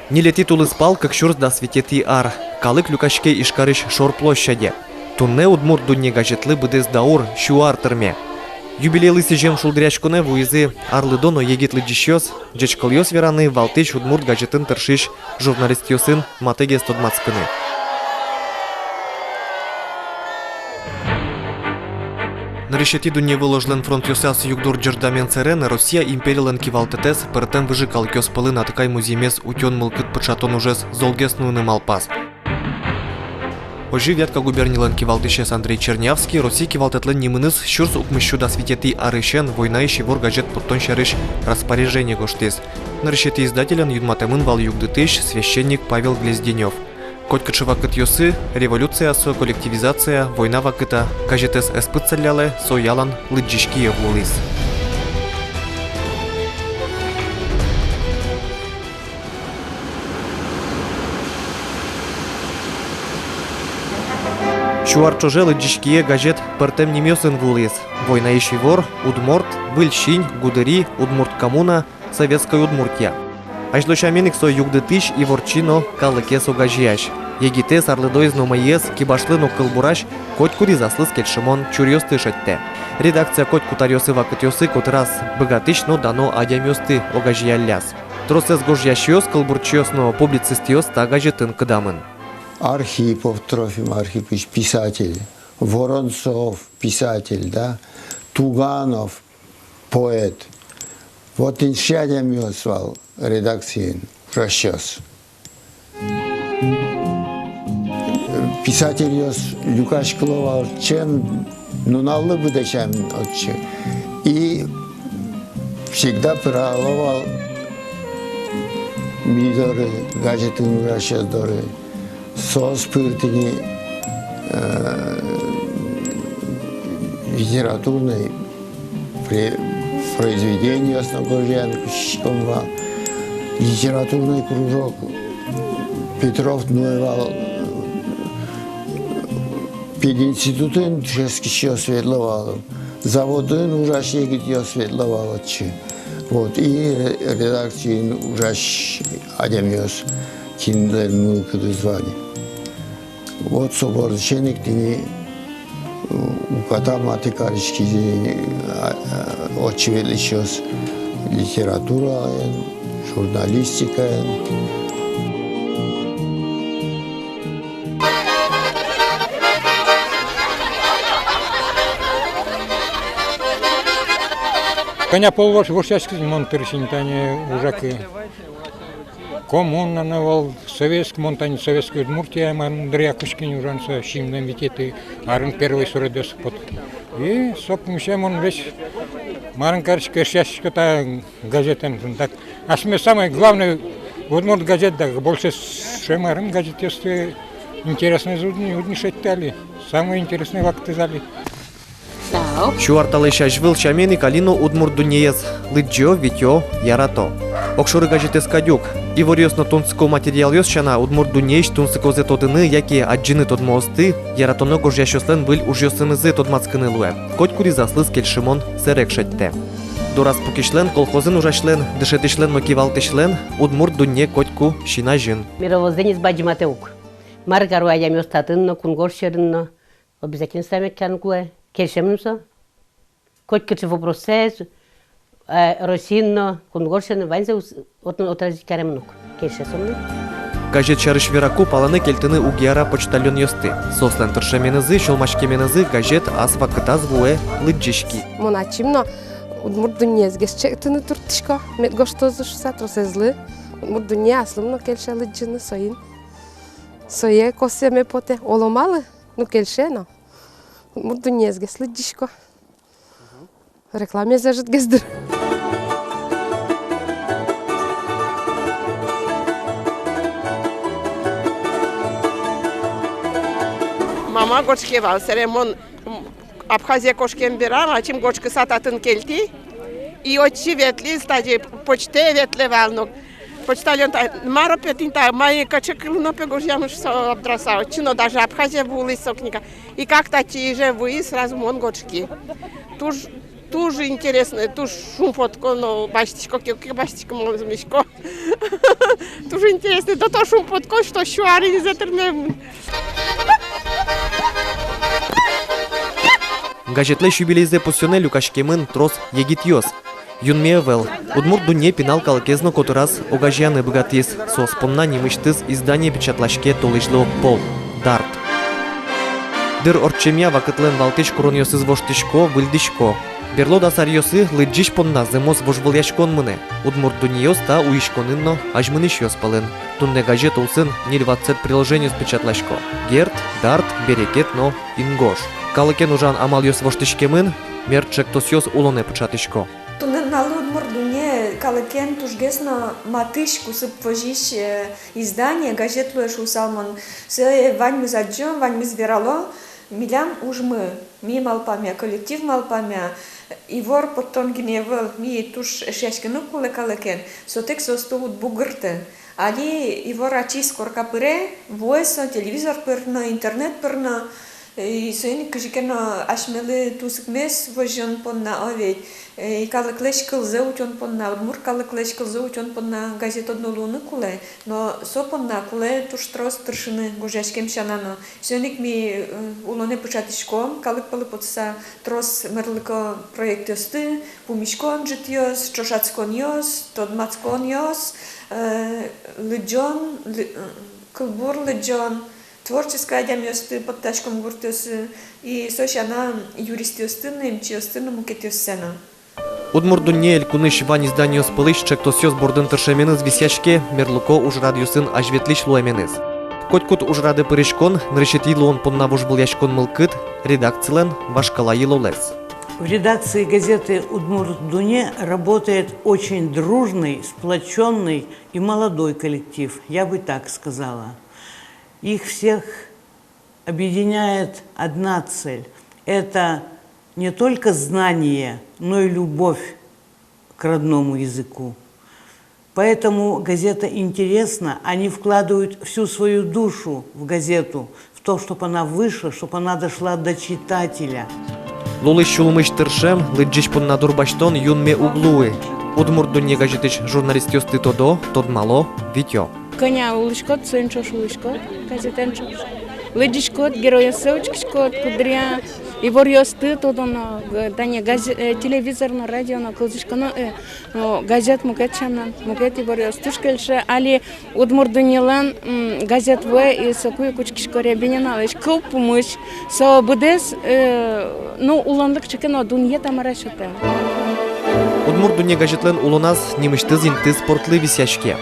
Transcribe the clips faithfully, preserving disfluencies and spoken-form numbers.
Ньылетӥ тулыспал, кык сюрс дас витетӥ ар. Калык люкаське Ижкарысь Шор площаде. Туннэ «Удмурт дунне» газетлы быдэс даур, сю ар тырме. Юбилейлы сӥзем шулдыръяськонэ вуизы арлыдо но егит лыдӟисьёс, ӟечкылъёс вераны, валтӥсь удмурт газетын тыршись журналистъёсын матэгес тодматскыны. Нырысетӥ дунневыл ожлэн фронтъёсаз югдур ӝырдамен сэрен Россия империлэн кивалтэтэз пӧртэм выжы калыкъёс пӧлын атыкай музъемез утён мылкыд пыӵатон ужез золгес нуыны малпаз. Озьы Вятка губернилэн кивалтӥсез Андрей Чернявский Россия кивалтэтлэн нимыныз сюрс укмыссю дас витетӥ арысен «Войнаысь ивор» газет поттон сярысь распоряжение гожтӥз. Нырысетӥ издателен юнматэмын вал югдытӥсь, священник Павел Глезденёв. Котькыӵе вакытъёсы, революция со, коллективизация, война вакыта, газетэз ӧз пытсаллялэ, со ялан лыдӟись кие вуылӥз. Сю ар ӵоже лыдӟись кие газет пӧртэм нимъёсын вуылӥз: «Войнаысь ивор», «Удморт», «Выль синь», «Гудыри», «Удмурт коммуна», «Советской Удмуртия». Азьло сямен ик со югдытӥсь, иворчи но калыкез огазеясь. Егитэз, арлыдоез но мӧйыез, кибашлы но кылбурась, котькудӥз аслыз кельшымон чуръёсты шедьтэ. Редакция котькуд аръёсы-вакытъёсы котыраз быгатӥсь но дано адямиосты огазеялляз. Тросэз гожъясьёс, кылбурчиос но публицистъёс та газетын кыдамын. Архипов Трофим Архипыч, писатель, Воронцов, писатель, да, Туганов, поэт. Вот ин сыӵе адямиос вал редакциын ужасьёс. Писательёс люкаськыло вал ӵем нуналлы быдэ сямен отчы. И всегда пырало вал ми доры, газетын ужасьёс доры. Соос пыртыны, э, литературной пре-, произведениос но гожъяны кутскиськом вал. Литературной кружок Петров нуэ вал, э, пединститутын дышетскисьёс ветло вал, заводын ужась егитъёс ветло вал отчы. Вот, и ре-, редакциын ужась адямиос, кинлэн мылкыдыз вань. Вот со бордысен ик тӥни, э, уката матэ кариськизы, а, а, отчы ветлӥсьёс литератураен, журналистикаен. Кӧня пол вош-, вошъяськиз, мон тырши ни тани ужакы. Коммуна но вал, советск-, мон тани Советской Удмуртия, мар дыръя кутски ни ужаны, со сизьымдон витетӥ арын первой суредъёс пот. И со пумысен мон весь, марын карисько, эшъяськисько та газетэн. Так, асьме самой главной удмурт газет, да, больше с-, шуом, марын газетъёсты интереснойзэ уд ни, уд ни шедьты али. Самой интересной вакытэз али. Сю ар талэсь азьвыл сямен ик али но «Удмурт дуннеез» лыдӟо, витё, ярато. Огшоры газетэз кадь ук. Иворъёс но тунсыко материалъёс сяна, «Удмурт дуннеысь» тунсыкозэ тодыны яке адӟыны тодмоосты яратоно гожъясьёслэн выль ужъёсынызы тодматскыны луэ. Котькудӥз аслыз кельшымон сэрег шедьтэ. Дораз пукисьлэн, колхозын ужасьлэн, дышетӥсьлэн но кивалтӥсьлэн «Удмурт дунне» котьку син азьын. Мировоззрениез бадӟыматэ ук. Мар каро адямиос татын но, кунгож сьӧрын но. Обязательно саметкан кулэ. Кельшемын со. Котькыӵе вопросэз, э, Россиын но, кунгож сьӧрын но, ваньзэ ус-, отын отразить каремын ук. Кельше со мыным. Газет сярысь вераку, палэнэ кельтыны уг яра почтальонъёсты. Соослэн тыршеменызы, сюлмаськеменызы газет ас вакытаз вуэ лыдӟись ки. Мон ачим но «Удмурт дуннеез» гес чектыны турттӥсько, мед гожтозы шуса тросэзлы. «Удмурт дунне» аслым но кельше лыдӟыны, соин. Сое косэме потэ, оло малы, ну, кельше но. «Удмурт дуннеез» гес лыдӟисько. Рекламаез ӧжытгес дыр. Мама гожтӥське вал, сэре мон, м, Абхазие кошкем бере, ачим гожкыса татын кельтӥ. И отчы ветлӥз, тазьы почтае ветлэ вал но. Почтальон та-, мар пе тӥни та, мае, кыӵе кылын пе гожъямыш со обдраса. Отчы но даже Абхазие вуылӥз со книга. И как татчы Иже вуиз, сразу мон гожки. Туж Туж интересно, туж шумпотӥсько но басьтӥсько, кыӵе ке басьтӥсько, малы мынӥсько. Туж интересно, да то шумпотӥсько, что сю ар инзэ тырмемын. Газетлэсь юбилейзэ пусйонэ люкаськемын трос егитъёс. Юнме ӧвӧл. «Удмурт дунне» пинал калыкез но котыраз огазеяны быгатӥз. Соос понна нимысьтыз издание печатлаське толэзьлы огпол — «Дарт». Дыр ортчемъя вакытлэн валтӥсь куронъёсыз воштӥсько, выльдӥсько. Берло дас аръёсы лыдӟись понна зэмос вожвылъяськон мынэ. «Удмурт дуннеос» та уиськонын но азьмынӥсьёс пӧлын. Туннэ газет улсын ньыль ватсэт приложениос печатласько: «Герд», «Дарт», «Берекет» но «Ингож». Калыкен ужан амалъёс воштӥськемын, мер ӵектосъёс улонэ пыӵатӥсько. Туннэ нуналлы «Удмурт дунне» калыкен тужгес но матысь, кусып возись, э, издание, газет луэ шуысал мон. Сое ваньмыз адӟом, ваньмыз верало. Милям ужмы, ми малпамъя, коллектив малпамъя, ивор поттон гинэ ӧвӧл, ми туж эшъяськыны кулэ калыкен, сотэк соосты уд бугыртэ. Али ивор ачиз корка пыре, вуэ со телевизор пыр но, интернет пыр но, и соин ик кызьы ке но асьмелы тунсыкмес возён понна, о ведь, и калыклэсь кылзэ утён понна, удмурт калыклэсь кылзэ утён понна газет одно луыны кулэ, но со понна кулэ туж трос тыршыны гожъяськем сяна но. Соин ик ми, э, улонэ пыӵатӥськом калык пӧлы потыса трос мерлыко проектъёсты, пумиськон ӝытъёс, ӵошатсконъёс, тодматсконъёс, э, лыдӟон, лы-, э, кылбур лыдӟон, творческой адямиосты поттаськом гуртъёсы, и со сяна юристъёсты но, эмчиосты но, мукетъёссэ но. «Удмурт дунне» элькунысь вань изданиос пӧлысь ӵектосъёс бордын тыршеменыз висъяське мерлыко ужрадъёсын азьветлӥсь луэменыз. Котькуд ужрады пыриськон, нырысетӥ луон понна вожвылъяськон мылкыд — редакцилэн вашкала йылолэз. В редакции газеты «Удмурт дунне» работает очень дружный, сплочённый и молодой коллектив, я бы так сказала. Их всех объединяет одна цель. Это не только знание, но и любовь к родному языку. Поэтому газета интересна, они вкладывают всю свою душу в газету, в то, чтоб она вышла, чтоб она дошла до читателя. Лулысь-сюлмысь тыршем, лыдӟись понна дурбасьтон юнме уг луы. «Удмурт дунне» газетысь журналистъёсты тодо, тодмало, витё. Кӧня улӥськод, соин ӵош улӥськод, газетэн ӵош. Лыдӟиськод, геройёссэ учкиськод, куддыръя иворъёсты тодоно, г-, тани газе-, э, телевизор но, радио но кылзӥськоно, э, но газет мукет сямен, мукет иворъёс. Туж кельше, али «Удмурт дуннелэн», м, газет вуэ, и соку ик учкисько Рябининалэсь кыл пумысь. Со быдэс, э, ну, улонлы кыӵе ке но дунъет-а, мар-а сётэ. «Удмурт дунне» газетлэн улоназ нимысьтыз инты спортлы висъяське.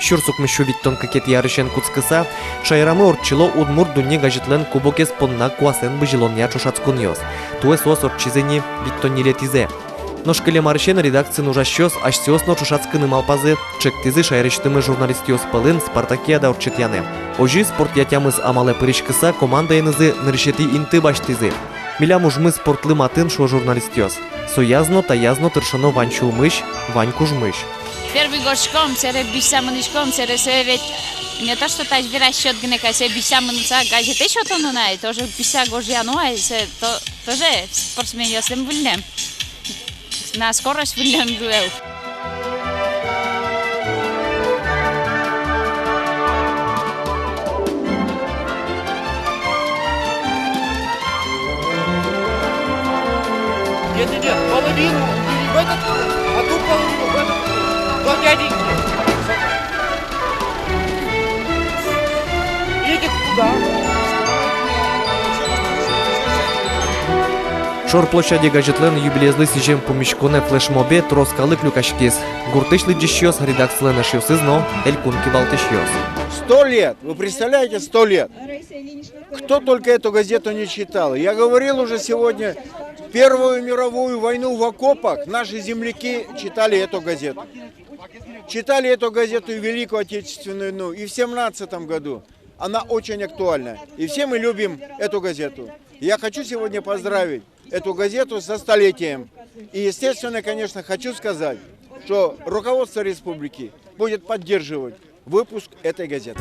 Сюрс укмыссю витьтон кыкетӥ арысен кутскыса, шаерамы ортчыло «Удмурт дунне» газетлэн кубокез понна куасэн бызьылонъя ӵошатсконъёс. Туэ соос ортчизы ни витьтон ньылетӥзэ. Нош кылем арысен редакциын ужасьёс асьсэос но ӵошатскыны малпазы, ӵектӥзы шаерысьтымы журналистъёс пӧлын спартакиада ортчытъяны. Озьы спортъя тямыс амалэ пыриськыса, командаенызы нырысетӥ инты басьтӥзы. Милям ужмы спортлы матын, шуо журналистъёс. Сояз но, таяз но тыршоно вань сюлмысь, вань кужмысь. Первый гожъяськом, сэре бызьыса мынӥськом, сэре сое ведь не то что тазь верась сёт гинэ кадь, сое бызьыса мыныса газетэ сётоно на, и тоже бызьыса гожъяно ай, сое то-, тоже спортсменъёслэн выллем. На скорость выллем луэ. Нет, нет, нет, половину убери в этот круг, а ту половину в этот круг. До дяденьки. Едет туда. Шор площаде газетлэн юбилеезлы сӥзем пумиськонэ, флешмобе трос калык люкаськиз. Гуртысь лыдӟисьёс, редакцилэн эшъёсыз но элькун кивалтӥсьёс. Сто лет! Вы представляете, сто лет? Кто только эту газету не читал. Я говорил уже сегодня, Первую мировую войну в окопах наши земляки читали эту газету. Читали эту газету и в Великую Отечественную войну, и в семнадцатом году. Она очень актуальна. И все мы любим эту газету. Я хочу сегодня поздравить эту газету со столетием. И, естественно, конечно, хочу сказать, что руководство республики будет поддерживать выпуск этой газеты.